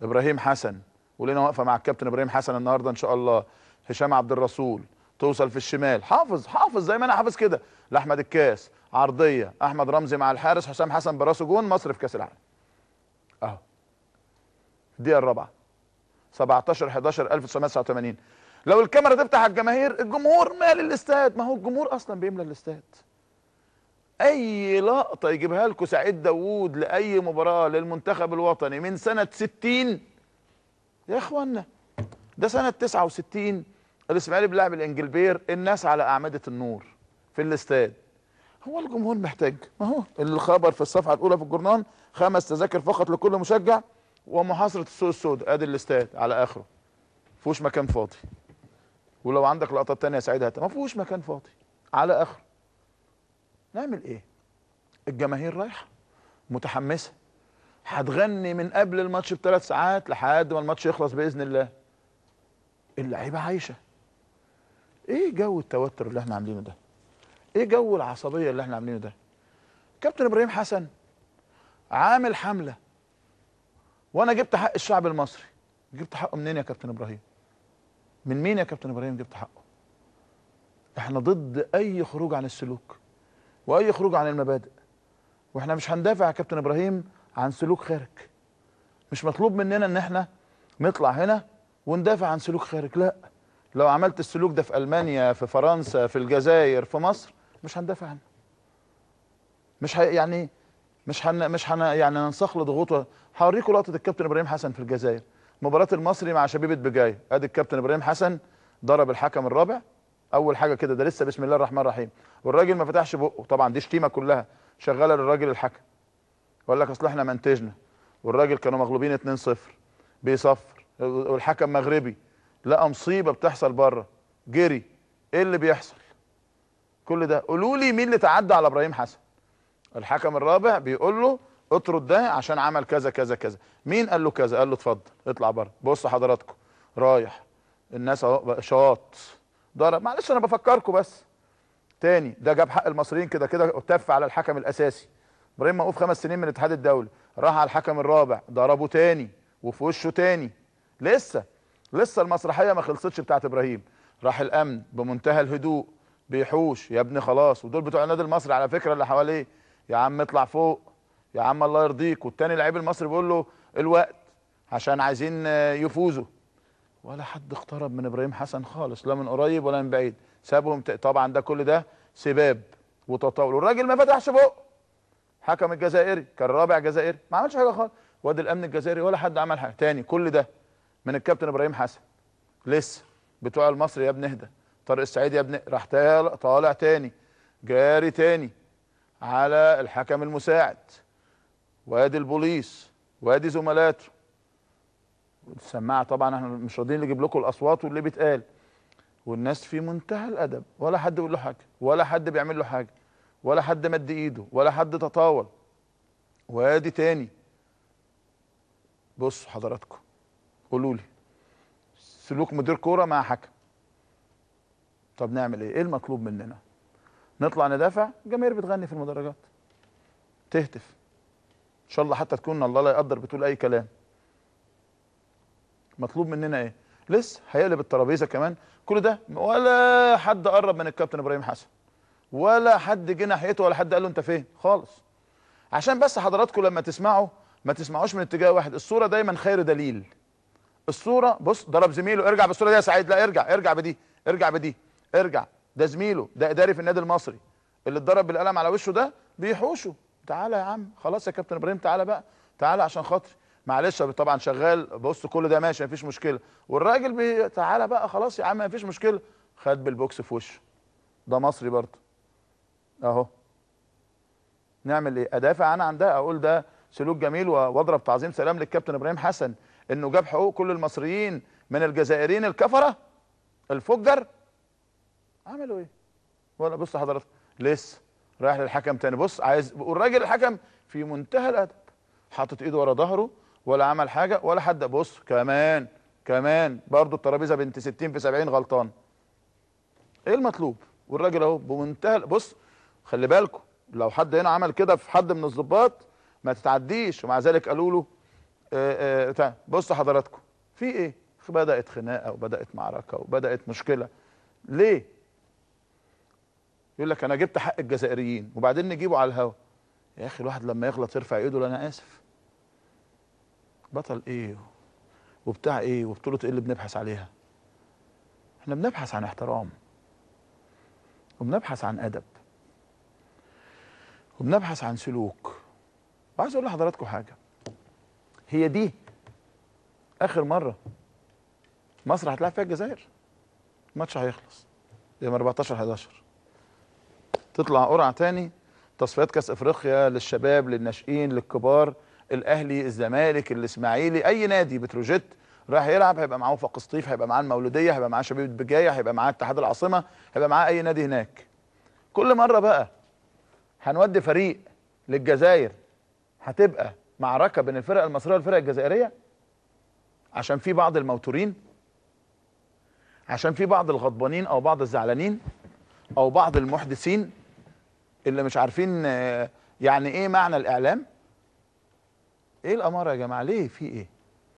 ابراهيم حسن، ولنا واقفة مع الكابتن ابراهيم حسن النهارده ان شاء الله. هشام عبد الرسول توصل في الشمال، حافظ حافظ زي ما انا حافظ كده لاحمد الكاس، عرضية احمد رمزي مع الحارس، حسام حسن براسه جون، مصر في كاس العالم اهو. الدقيقة الرابعة 17/11/1989. لو الكاميرا تفتح على الجماهير، الجمهور مال الاستاد، ما هو الجمهور اصلا بيملى الاستاد. اي لقطة يجيبها لكم سعيد داوود لاي مباراة للمنتخب الوطني من سنة 60 يا اخوانا، ده سنة 69 الاسماعيلي بيلعب الانجلبير، الناس على اعمدة النور في الاستاد. هو الجمهور محتاج؟ ما هو الخبر في الصفحة الاولى في الجورنال، 5 تذاكر فقط لكل مشجع ومحاصره السوق السوداء. ادي الاستاد على اخره، ما فيهوش مكان فاضي. ولو عندك لقطات ثانية سعيد هات، ما فيهوش مكان فاضي على اخره. نعمل ايه؟ الجماهير رايحة متحمسة، هتغني من قبل الماتش ب3 ساعات لحد ما الماتش يخلص باذن الله. اللعيبة عايشه. ايه جو التوتر اللي احنا عاملينه ده؟ ايه جو العصبية اللي احنا عاملينه ده؟ كابتن ابراهيم حسن عامل حمله، وانا جبت حق الشعب المصري. جبت حقه منين يا كابتن ابراهيم؟ من مين يا كابتن ابراهيم جبت حقه؟ احنا ضد اي خروج عن السلوك واي خروج عن المبادئ، واحنا مش هندافع يا كابتن ابراهيم عن سلوك خارج. مش مطلوب مننا ان احنا نطلع هنا وندافع عن سلوك خارج، لا. لو عملت السلوك ده في المانيا، في فرنسا، في الجزائر، في مصر، مش هندافع عنه. مش هي يعني مش هن مش هن يعني ننسخ لضغوط. هوريكم لقطة الكابتن ابراهيم حسن في الجزائر، مباراة المصري مع شبيبة بجاية. ادي الكابتن ابراهيم حسن ضرب الحكم الرابع اول حاجة كده، ده لسه بسم الله الرحمن الرحيم، والراجل ما فتحش بقه. طبعا دي شتيمه كلها شغالة للراجل الحكم، وقال لك اصل احنا منتجنا، والراجل كانوا مغلوبين 2-0 بيصفر، والحكم مغربي، لقى مصيبة بتحصل بره، جري. ايه اللي بيحصل؟ كل ده قولوا لي مين اللي تعدى على ابراهيم حسن؟ الحكم الرابع بيقول له اطرد ده عشان عمل كذا كذا كذا. مين قال له كذا؟ قال له اتفضل اطلع بره. بص حضراتكم رايح الناس اهو شاط ضرب. معلش انا بفكركم بس تاني، ده جاب حق المصريين كده كده، تف على الحكم الاساسي. ابراهيم موقوف 5 سنين من الاتحاد الدولي، راح على الحكم الرابع ضربه تاني وفي وشه تاني. لسه المسرحية ما خلصتش بتاعت ابراهيم. راح الامن بمنتهى الهدوء بيحوش يا ابني خلاص، ودول بتوع النادي المصري على فكرة اللي حواليه، يا عم اطلع فوق يا عم الله يرضيك. والتاني لعيب المصري بيقول له الوقت عشان عايزين يفوزوا. ولا حد اقترب من ابراهيم حسن خالص، لا من قريب ولا من بعيد، سابهم. طبعا ده كل ده سباب وتطاول، والراجل ما فتحش بقه. حكم الجزائري كان رابع جزائري ما عملش حاجة خالص، وادي الامن الجزائري ولا حد عمل حاجة تاني. كل ده من الكابتن ابراهيم حسن. لسه بتوع المصري يا ابني اهدى، طارق السعيد يا ابني، راح طالع تاني جاري تاني على الحكم المساعد، وادي البوليس وادي زملاته. السماعة طبعا احنا مش راضيين نجيب لكم الاصوات واللي بيتقال، والناس في منتهى الادب، ولا حد بيقول له حاجة، ولا حد بيعمل له حاجة، ولا حد مد ايده، ولا حد تطاول. وادي تاني. بصوا حضراتكم قولوا لي سلوك مدير كورة مع حكم، طب نعمل ايه؟ ايه المطلوب مننا؟ نطلع ندافع؟ الجماهير بتغني في المدرجات، تهتف، ان شاء الله حتى تكون الله لا يقدر بتقول اي كلام. مطلوب مننا ايه؟ لسه هيقلب الترابيزة كمان. كل ده ولا حد قرب من الكابتن ابراهيم حسن، ولا حد جه ناحيته، ولا حد قال له انت فين خالص. عشان بس حضراتكم لما تسمعوا ما تسمعوش من اتجاه واحد، الصورة دايما خير دليل. الصورة بص ضرب زميله، ارجع بالصورة دي يا سعيد، لا ارجع، ارجع بدي، ارجع بدي، ارجع. ده زميله، ده اداري في النادي المصري اللي اتضرب بالقلم على وشه ده، بيحوشه. تعالى يا عم خلاص يا كابتن ابراهيم، تعالى بقى، تعالى عشان خاطري، معلش طبعا شغال، بص كل ده ماشي مفيش مشكلة، والراجل تعالى بقى خلاص يا عم مفيش مشكلة، خد بالبوكس في وشه. ده مصري برضه اهو. نعمل ايه؟ ادافع انا عن ده، اقول ده سلوك جميل واضرب تعظيم سلام للكابتن ابراهيم حسن انه جاب حقوق كل المصريين من الجزائريين الكفرة الفجر. عملوا ايه؟ ولا بص حضرتك لسه رايح للحكم تاني، بص عايز، والراجل الحكم في منتهى الادب حاطط ايده ورا ظهره ولا عمل حاجة ولا حد. بص كمان كمان برضه الترابيزة بنت 60 في 70 غلطان. ايه المطلوب؟ والراجل اهو بمنتهى، بص خلي بالكم لو حد هنا عمل كده في حد من الضباط ما تتعديش، ومع ذلك قالوا له بصوا حضراتكم في ايه؟ بدات خناقه وبدات معركة وبدات مشكلة. ليه؟ يقول لك انا جبت حق الجزائريين وبعدين نجيبه على الهوا. يا اخي الواحد لما يغلط يرفع ايده، انا اسف. بطل ايه وبتاع ايه وبطولة ايه اللي بنبحث عليها؟ احنا بنبحث عن احترام، وبنبحث عن ادب، وبنبحث عن سلوك. وعايز اقول لحضراتكم حاجة، هي دي اخر مرة مصر هتلعب فيها الجزائر. الماتش هيخلص يوم 14/11، تطلع قرعه تاني، تصفيات كاس افريقيا للشباب للناشئين للكبار، الاهلي الزمالك الاسماعيلي اي نادي بتروجيت راح يلعب، هيبقى معاه وفاق سطيف، هيبقى معاه المولوديه، هيبقى معاه شبيبة بجاية، هيبقى معاه اتحاد العاصمة، هيبقى معاه اي نادي هناك. كل مرة بقى هنودي فريق للجزائر هتبقى معركة بين الفرق المصرية والفرق الجزائرية، عشان في بعض الموتورين، عشان في بعض الغضبانين او بعض الزعلانين او بعض المحدثين اللي مش عارفين يعني ايه معنى الاعلام. ايه الامارة يا جماعة؟ ليه؟ في ايه؟